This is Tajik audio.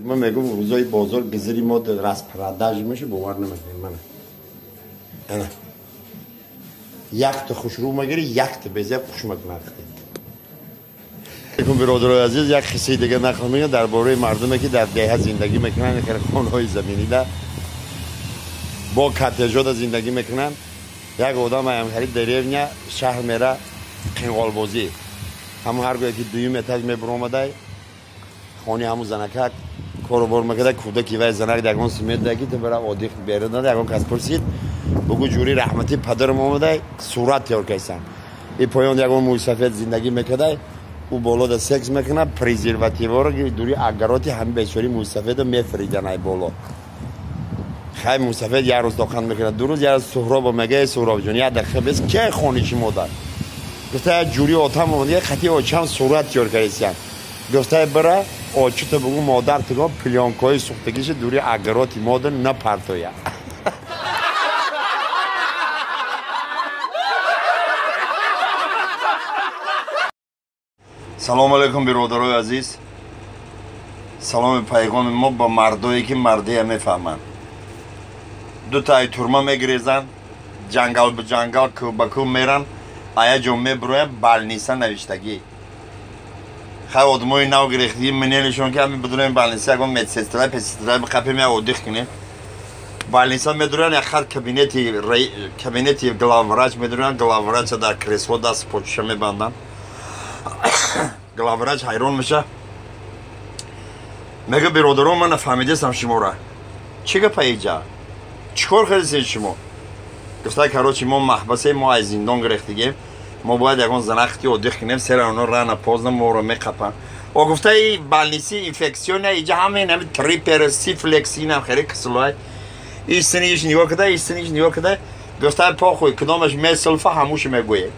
Ман мегӯм, рӯзои бозор гизири мо распродаж меша, бовар намекунем. Мана, ана якта хушрӯ магири, якта безеб хушмак нақди. Бародарои азиз, як қиссаи дига нақл мекунам дар бораи мардуме, ки дар деҳа зиндагӣ мекунанд, хонаҳои заминида бо коттежода зиндагӣ мекунанд. Як одам ҳамхари деревня шаҳр мера қинғолбозӣ. Ҳамун ҳар гоҳе ки дуюм этаж мебуромадай, хони ҳамун занакак корубор мекарда, кӯдаки вай занак ягон сумед ки ту бара одиқ берунада. Ягон кас пурсид, бугӯ ҷури раҳматӣ падарам омадай, сурат тайёр кайсан. И поён ягон мӯйсафед зиндагӣ мекардай, ӯ болода секс мекунад, презервативҳоро дури агароти ҳами бечори мӯйсафеда мефридан ай боло. Хай, мӯйсафед як рӯз тоқат мекунад, 2 рӯз, як рӯз Суҳробо мега: «Суҳробҷон, як дақиқа бес, ке хони шумо?» Гуфта, як ҷури отам омада, қати очам сурат тайёр кардисиям. Гуфта, бира очута бугӯ, модар туго плёнкаҳои сӯхтагиша дури агароти мода напартоя. Салому алайкум, биродарои азиз. Саломи пайғоми мо ба мардое, ки мардия мефаҳманд. Дута ай турма мегирезанд, ҷангал ба ҷангал, кӯ ба кӯ меран, ая ҷо мебуроянд, больница навиштагӣ. Хай, одамои нав гирехтагӣ минелишон, ки ҳами бидурем больница, ягон медсестра, педсестра биқапем, як отдых кунем. Больница медурян, як хат кабинети главврач медурян, главврача дар кресло даст почуша мебанданд. Главврач ҳайрон меша, мега: «Биродарон, ман нафаҳмидастам шумора, чӣ гапа иҷа, чӣ кор кардисед шумо?» Гуфта: «Короче, мо маҳбасем, мо аз зиндон гирехтагем, мо бояд ягон занахти отдых кунем, всё равно рано поздно моро меқапанд». О, гуфта, и больница инфекционная, иҷа ҳамин ҳами трипер, сифлекс, инам хеле кисилоай. Иш синиш нигоҳ када, иш синиш нигоҳ када, гуфта: «Похуй, кудомаш месулфа, ҳамуш мегӯем».